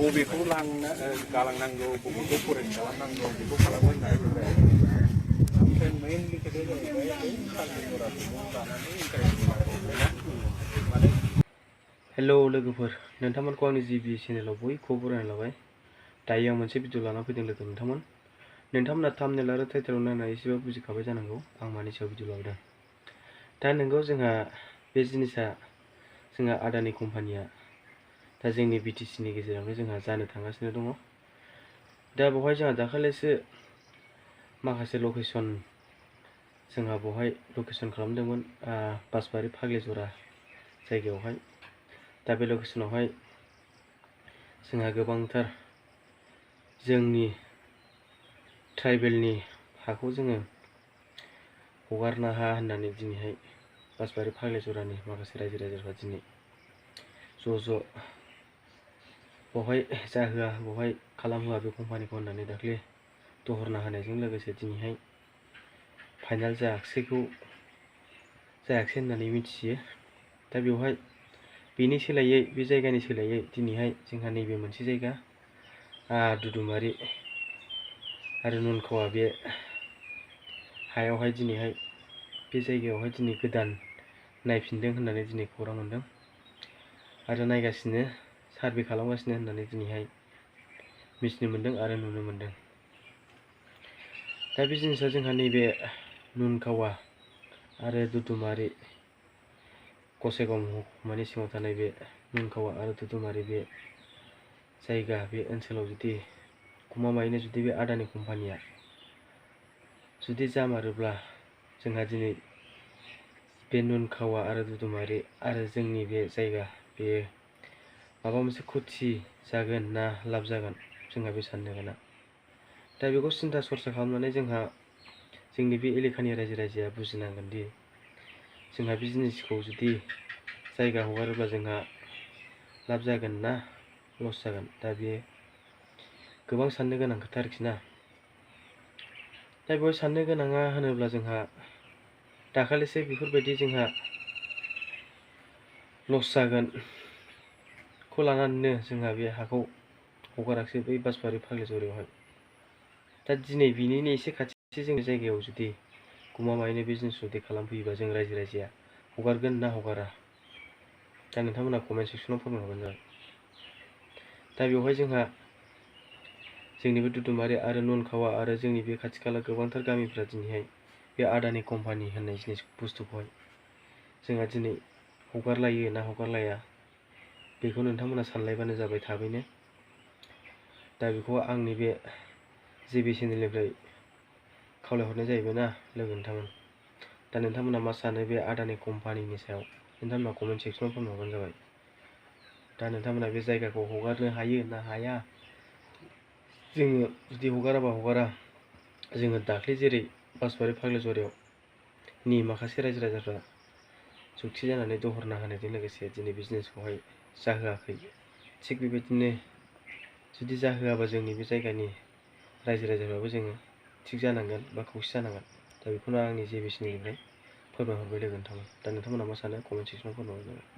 बबेखौ गालांनांगौ बबेखौ फरेस्ट खालामनांगौ बेखौ खालामो होननानै बुंबाय ओमफ्राय मेइनलि खोथाया जाहैबाय फाग्लि जराखौ लानानै हेलौ लोगोफोर, नोंथांमोनखौ आंनि जिबि चेनेलाव बयखौबो बरायना लाबाय। दायो आं मोनसे भिडिअ लाना फैदों लोगो नोंथांमोना थाम्बनेल आरो टाइटेलाव नायनानै एसेबाबो बुजिखाबाय जानांगौ आं मानि सायाव भिडिअ लाबोदों। दा नोंगौ जोंहा बे जिनिसा जोंहा आदानि कम्पानिया दा जोंनि BTC नि गेजेरावनो जोंहा जानो थांगासिनो दङ। दा बेवहाय जोंहा दाखालिसो माखासे लकेसन जोंहा बेवहाय लकेसन खालामदोंमोन बासबारि फाग्लिजरा जायगायावहाय। दा बे लकेसनावहाय जोंहा गोबांथार जोंनि ट्राइबेलनि हाखौ जोङो हगारनो हा होननानै दिनैहाय बासबारि फाग्लिजरानि माखासे रायजो राजाफ्रा दिनै ज' बेवहाय जाहोआ बेवहाय खालामहोआ बे कम्पानिखौ होननानै दाख्लै दहरना होनायजों लोगोसे दिनैहाय फाइनाल जायाखसै होननानै मिथियो। दा बेवहाय बेनि सोलायै बे जायगानि सोलायै दिनैहाय जोंहा नैबे मोनसे जायगा दुदुमारि आरो नुनखावा बे हायावहाय दिनैहाय बे जायगायावहाय दिनै गोदान नायफिनदों होननानै दिनै खौरां मोनदों आरो नायगासिनो सार्भे खालामगासिनो होननानै दिनैहाय मिथिनो मोनदों आरो नुनो मोनदों। दा बे जिनिसा जोंहा नैबे नुनखावा आरो दुदुमारि गसाइगाव महकुमानि सिङाव थानाय बे नुनखावा आरो दुदुमारि बे जायगा बे ओनसोलाव जुदि गमामायैनो जुदि बे आदानि कम्पानिया जुदि जामारोब्ला जोंहा दिनै बे नुनखावा आरो दुदुमारि आरो जोंनि बे जायगा बेयो माबा मोनसे खथि जागोन ना लाब जागोन जोंहा बे साननो गोनां। दा बेखौ सिन्था सरसा खालामनानै जोंहा जोंनि बे एलेखानि रायजो राजाया बुजिनांगोन दि जोंहा बे जिनिसखौ जुदि जायगा हगारोब्ला जोंहा लाब जागोन ना लस जागोन। दा बेयो गोबां साननो गोनां खोथा आरोखि ना। दा बेवहाय साननो गोनाङा होनोब्ला जोंहा दाखालिसो बेफोरबायदि जोंहा लस जागोनखौ लानानैनो जोंहा बे हाखौ हगाराखसै बै बासबारि फाग्लिजरायावहाय। दा दिनै बिनिनो एसे खाथि जोंनि जायगायाव जुदि गमामायैनो बे जिनिस जुदि खालामफैयोबा जों रायजो राजाया हगारगोन ना हगारा? दा नोंथांमोना कमेन्ट सेक्सनाव फोरमायहरबानो जाबाय। दा बेवहाय जोंहा जोंनि बे दुदुमारि आरो नुनखावा आरो जोंनि बे खाथि खाला गोबांथार गामिफ्रा दिनैहाय बे आदानि कम्पानि होननाय जिनिस बुस्थुखौहाय जोंहा दिनै हगारलायो ना हगारलाया बेखौ नोंथांमोना सानलायबानो जाबाय थाबैनो। दा बेखौ आंनि बे जिबि चेनेलनिफ्राय खावलायहरनाय जाहैबाय ना लोगो नोंथांमोन। दा नोंथांमोना मा सानो बे आदानि कम्पानिनि सायाव नोंथांमोना कमेन्ट सेक्सनाव फोरमायहरबानो जाबाय। दा नोंथांमोना बे जायगाखौ हगारनो हायो ना हाया? जोङो जुदि हगाराबा हगारा, जोङो दाख्लै जेरै बासबारि फाग्लिजरायाव नि माखासे रायजो राजाफ्रा जुक्ति जानानै दहरना होनायजों लोगोसे दिनै बिजनेसखौहाय जाहोआखै, थिग बेबायदिनो जुदि जाहोआबा जोंनि बे जायगानि रायजो राजाफ्राबो जोङो थिग जानांगोन बा खौसे जानांगोन। दा बेखौनो आंनि जिबि चेनेलनिफ्राय फोरमायहरबाय लोगो नोंथांमोन। दा नोंथांमोना मा सानो कमेन्ट सेक्सनाव फोरमायहरबानो जाबाय।